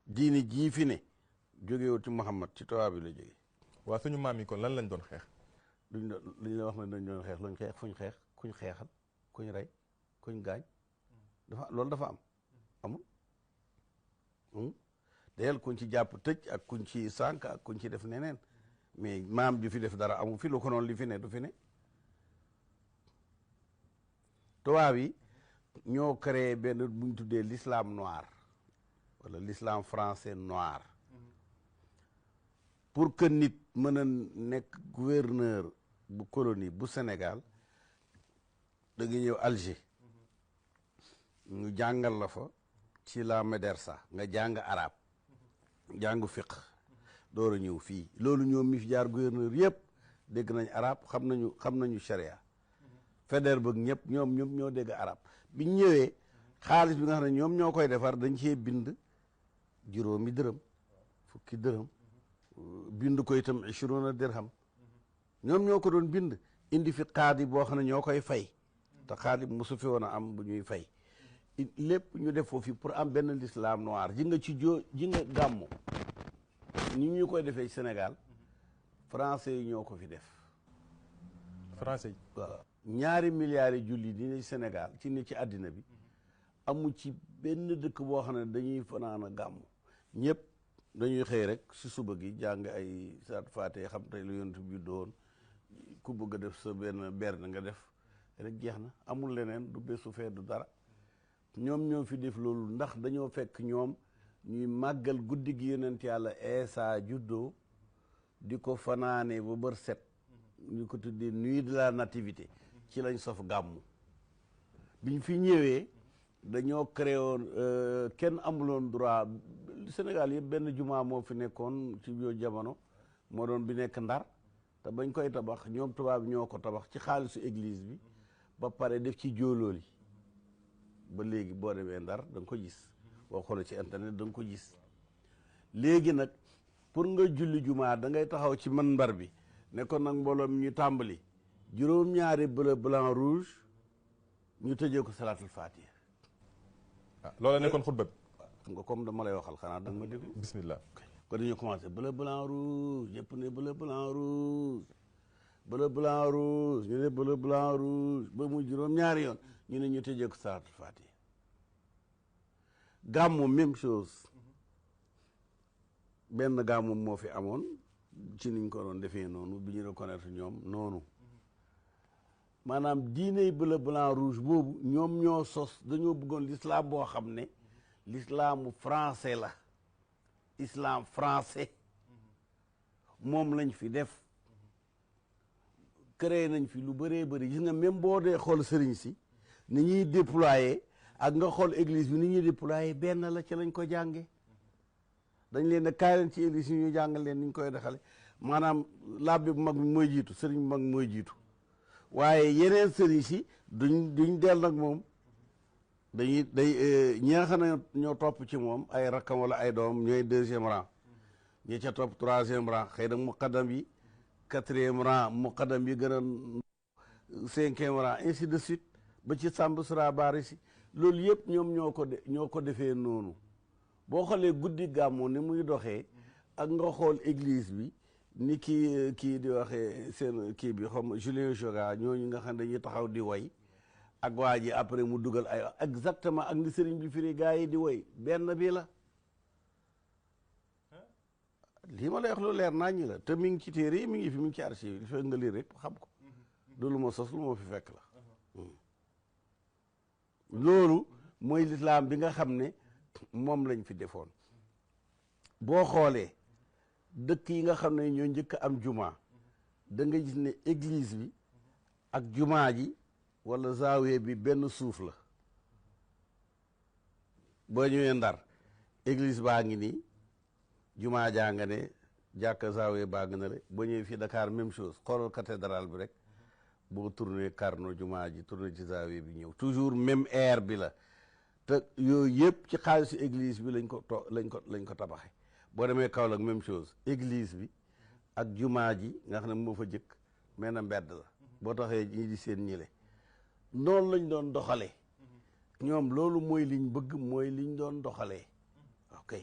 diini jii fi ne jógewul ci Muhammad ci tubaab bi la jóge. waa suñu maam yi kon lan lañ doon xeex. luñ la wax ne dañ doon xeex luñ xeex kuñ xeexal kuñ rey kuñ gaañ loolu dafa am amul deel kuñ ci jàpp tëj ak kuñ ci sànk ak kuñ ci def neneen mais maam ju fi def dara amul fi lu ko noonu li fi ne du fi ne. tubaab yi ñoo créé benn buñ tuddee l'islam noir wala l'islam français noir pour que nit mën a nekk gouverneur bu colonie bu Sénégal da nga ñëw Alger ñu jàngal la fa ci la médersa nga jàng arab jàngu fiqh door a ñëw fii loolu ñoom mi fi jaar gouverneur yëpp dégg nañ arab xam nañu charia Faidherbe bëgg ñëpp ñoom ñoo dégg arab biñ ñëwee xaalis bi nga xam ne ñoom ñoo koy defar dañ cee bind juróomi dërëm fukki dërëm bind ko itam 20 dirham ñoom ñoo ko doon bind indi fi xaadi boo xam ne ñoo koy fay te xaadi mosu fi woon a am bu ñuy fay lépp ñu def foofu pour am benn l'islam noir ji nga gàmmu ni ñu koy defee Sénégal français yi ñoo ko fi def. français yi waaw 2 milliards julli di ne Sénégal ci ne ci àddina bi amu ci benn dëkk boo xam ne dañuy fanaan a gàmmu ñëpp dañuy xëy rek si suba gi jàng ay saat faate xam tey lu yonent bi doon ku bëgg a def sa benn berne nga def rek jeex na amul leneen du bésu fee du dara ñoom ñoo fi def loolu ndax dañoo fekk ñoom ñuy màggal guddi gi yonent yàlla Eesa juddoo di ko fanaane ba bër set ñu ko tuddee nuit de la nativité ci lañ sof gàmmu biñ fi ñëwee dañoo créé woon kenn amuloon droit Sénégal yëpp benn jumaa moo fi nekkoon ci biir jamono moo doon bi nekk Ndar te bañ koy tabax ñoom tubaab ñoo ko tabax ci xaalisu église bi ba pare def ci jóolooli ba léegi boo demee Ndar da nga ko gis boo xoolee ci internet da nga ko gis léegi nag pour nga julli jumaa da ngay taxaw ci minbar bi ne kon nag mbooloo mi ñu tàmbali juróom-ñaari bleu blanc rouge ñu tëjee ko salatul fatiha. loola nekkoon xutba bi. xam nga comme dama lay waxal xanaa da nga ma déglu. bismillah. kon dañu commencé bleu blanc rouge ñëpp ne bleu blanc rouge bleu blanc rouge ñu ne bleu blanc rouge ba muy juróom-ñaari yoon ñu ne ñu tëjee ko salatul fatiha. gàmmu même chose benn gàmmu moo fi amoon ci niñ ko doon defee noonu bi ñu reconnaître ñoom noonu maanaam diiney bleu blanc rouge boobu ñoom ñoo sos dañoo bëggoon l'islam boo xam ne l'islamu français la islam français moom lañ fi def créé nañ fi lu bëree bëri gis nga même boo dee xool sëriñ si ni ñuy déployer ak nga xool église bi ni ñuy déployer benn la ci lañ ko jànge dañ leen ne kaay leen ci église yi ñu jàngal leen ni ñu koy doxale maanaam labbe bu mag bi mooy jiitu sëriñ bu mag mooy jiitu waaye yeneen sëriñ si duñ del nag moom ñi nga xam ne ñoo topp ci moom ay rakkam wala ay doom ñooy 2e rang ñi ca topp 3e rang xëy na muqaddam yi 4e rang muqaddam yi gën a 5e rang ainsi de suite ba ci sàmb sura baari si loolu yëpp ñoom ñoo ko defee noonu boo xoolee guddi gàmmu ni muy doxee ak nga xool église bi ni kii di waxee seen kii bi xam Julien Joga ñooñu nga xam ne dañuy taxaw di woy ak waa ji après mu dugal ay exactement ak ni sëriñ bi firi gaa yi di woy benn bi la lii ma lay wax lu leer naa ñi la te mi ngi ci téere yi mi ngi fi mi ngi ci archive yi fekk nga lire rek xam ko du lu ma sos lu ma fi fekk la loolu mooy lislaam bi nga xam ne moom lañ fi defoon boo xoolee dëkk yi nga xam ne ñoo njëkk am jumaa da nga gis ne église bi ak jumaa ji wala zaawiya bi benn suuf la boo ñëwee Ndar église baa ngi nii jumaa jaa nga ne jàkka zaawiya baa ngi ne le boo ñëwee fii Dakar même chose xoolal cathédrale bi rek boo tourné Carnot jumaa ji tourné ci zaawiya bi ñëw toujours même air bi la te yooyu yëpp ci xaalisu église bi lañ ko tabaxe boo demee Kaolack même chose église bi ak jumaa ji nga xam ne moo fa jëkk mais na mbedd la boo taxee ñi di seen ñile noonu lañ doon doxalee ñoom loolu mooy liñ bëgg mooy liñ doon doxalee ok